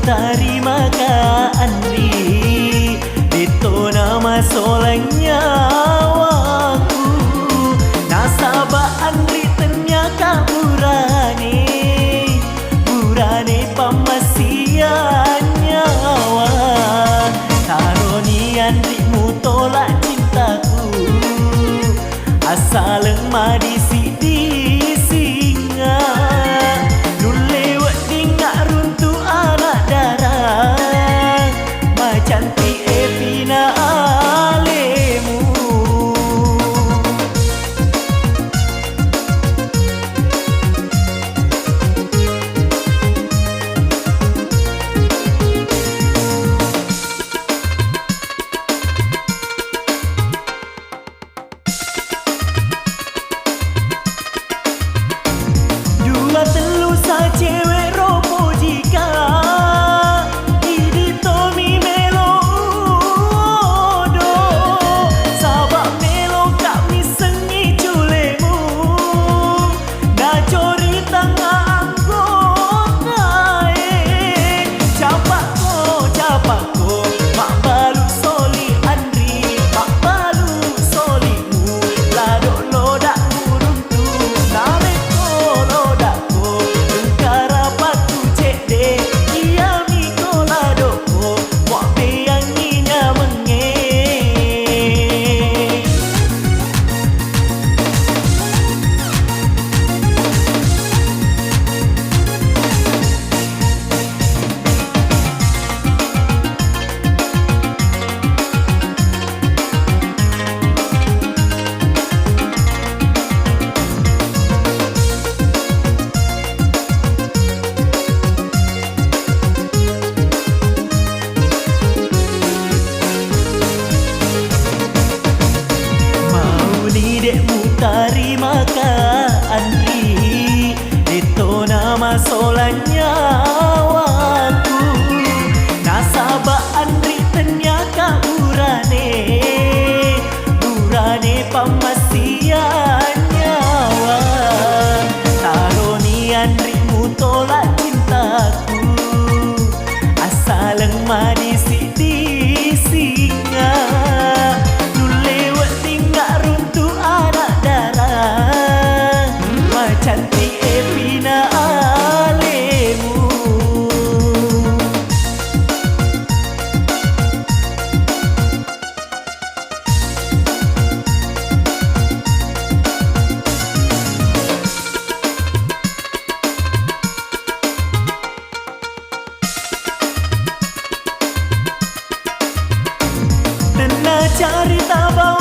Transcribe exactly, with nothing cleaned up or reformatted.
Tarimaka Anri, de'to namasolang nyawaku. Nasaba Anri tenniaka burane, burane pammasiang nyawa. Taroni Anri mutola cintaku. Assaleng madisi-disinga, nulle weddingnga runtu ana' dara, macanti' epina alemu. Dua tellu sa cewek ro pojika, idi' tomi melo odo, saba' meloka' missengngi culemu. Nacoritang anggotae, capa'ko, capa'ko, mabbalu soli Anri, mabbalu solimu, lado' loda'mu runtu, narekko loda'ko engka rapattu cedde', iyamiko lado'ko, muabbeangngi nyamengnge. Mauni de' mutarimaka Anri, de'to namasolang nyawaku. Nasaba' Anri tenniaka burane, burane pammasiang nyawa. Taroni Anri mutola cintaku. Assaleng madisi-disinga, nulle weddingnga runtu ana' dara, macanti' epina alemu. Tenna carita bawang